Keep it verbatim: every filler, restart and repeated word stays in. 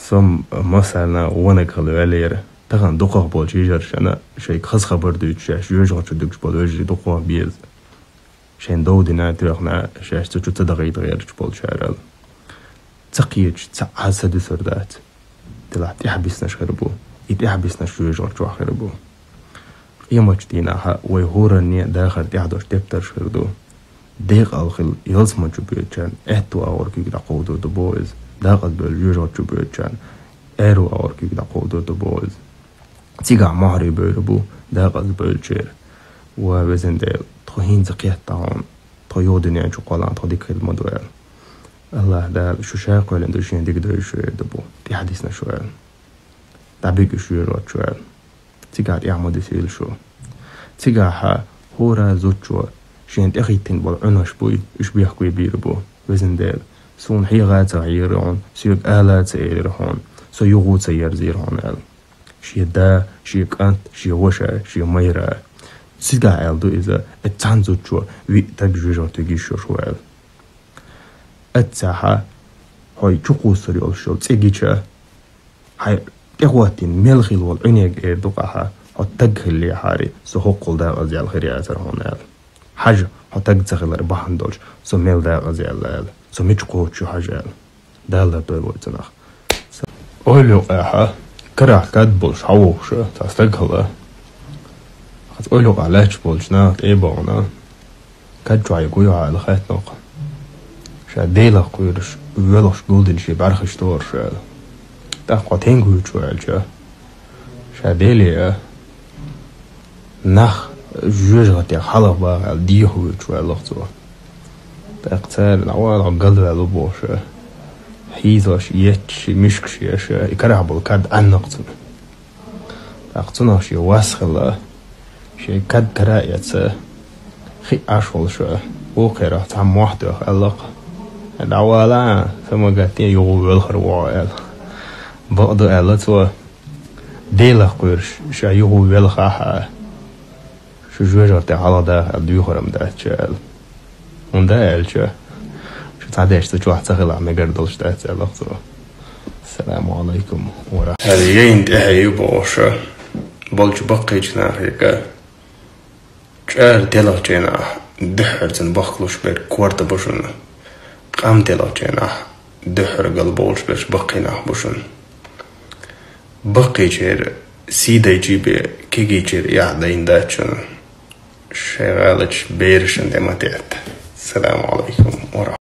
Со массарна гӀонаг хила ваьллера. Тахан дукхагӀа болча йижаршна шоайга хоза хабар дуьйцуш, шаьш жоьжагӀате чу дуьгуш болу вежарий дукхагӀа беза. Шайна дов дина, тоьхна, шаьш цу чу ца дахийта гӀерташ болчара аьлла. Ца кхеташ, цхьа а са дуьсур дац. Делахь тӀаьхьабиснарш хир бу. И тӀаьхьабиснарш жоьжагӀате чохь хир бу. Къематчу дийнахь вай хӀоранна дахар тӀехь долуш тептарш хир ду. Декъал хила ялсамани чу боьдучарна аьтту агӀор куьйга дӀакховдор ду боху иза. Декъаза бевлла жоьжагӀате чу боьдучарна аьрру агӀор куьйга дӀакховдор ду боху иза. Цигахь мохьарий бевр бу декъаза бевллачеран. Ва Везан Дела, тхо хӀинца кхетта хьуна, тхо юха дуьнен чу кхоллахь, тхо дика хир ма ду аьлла. АллахӀ Дала шу ша кхоьллина ду, шена дика дойла шу эр ду бу. ТӀаьхьадисна шу аьлла. ДӀабига шу жоьжагӀате чу аьлла. Цигахь тӀаьхьа ма дисийла шу. Цигахь хӀора зудчо шена тӀехӀиттина болу Ӏуьнаш буй, уьш бехке бийр бу. Везан Дела, суна хьеха а ца хьехира хьуна, соьга ала а ца элира хьуна, со юха а ца ерзийра хьуна аьлла. Шен да, шен кӀант, шен ваша, шен майра. Цигахь аьлла ду иза, и цхьана зудчо виъ стаг жоьжагӀате чу йиш йолуш ву аьлла. Аццахьа, хьо чукхуссур йолуш йолу цӀе гича, хьайн тӀехӀоттийна мел хилла волу Ӏуьнега эр ду-кх ахьа, хьо стаг хиллехьара, со хӀоккхул декъаза яьлла хир яцара хьуна аьлла. Хьажа, хьо стаг ца хилар бахьана долуш, со мел декъаза яьлла аьлла. Со мича кхочуш ю хьажа аьлла. Дала лардойла вай цунах. Ойла юкъахь карахь кад болуш хьан вовхуша, цхьа стаг хилла. Хаза ойла юкъахь лаьтташ болчу наха тӀе а бахана, кад чохь ю гуй хьан аьлла хаьттина-кх. Ша Делах кхоьруш, воьлхуш гулдина шен бӀаьрхиш тору ша аьлла. ТӀаккха хьо тенга вуьйцуш ву аьлча, ша Деле а, нах жоьжахатех хьалха баха аьлла, дехьа вуьйцуш ву аьлла-кх цо. ТӀаккха цара, дӀавала, хьо галваьлла ву бохуш, хьийзош етташ, муьшкаш еш, и карахь болу кад Ӏаьнна-кх цунна. ТӀаккха цунах шен вас хилла, шен кад кара а эцна, хиъна Ӏаш волуш, вукхерах цхьа мохь тоьхна аьлла-кх: «ДӀавала, са ма гатде, юха воьлхур ву хьо», — аьлла. Бакъду аьлла цо, Делах кхоьруш, ша юха воьлхахь а, шу жоьжахатех хьалха даха аьлла дуьйхур-м дац ша аьлла. ХӀунда аьлча, шу цхьа дешца чохь ца хилахь мегар долуш дац аьлла-кх цо. Ассаламу алайкум ва рахматуллахӀ. Хьаьл яйна тӀаьхье ю бохуш болчу баккхийчу нахе чӀара телхачу хенахь дуьххьара цунна бахкалуш берг корта бу шуна. Къам телхачу хенахь дуьххьара галбовлуш берш баккхий нах бу шуна. Баккхийчеран сий дайчий бен, кегийчеран эхь дайна дац шуна. Шайн гӀалаташ берашна тӀе ма тетта. Ассаламу алайкум ва рахматуллахӀ.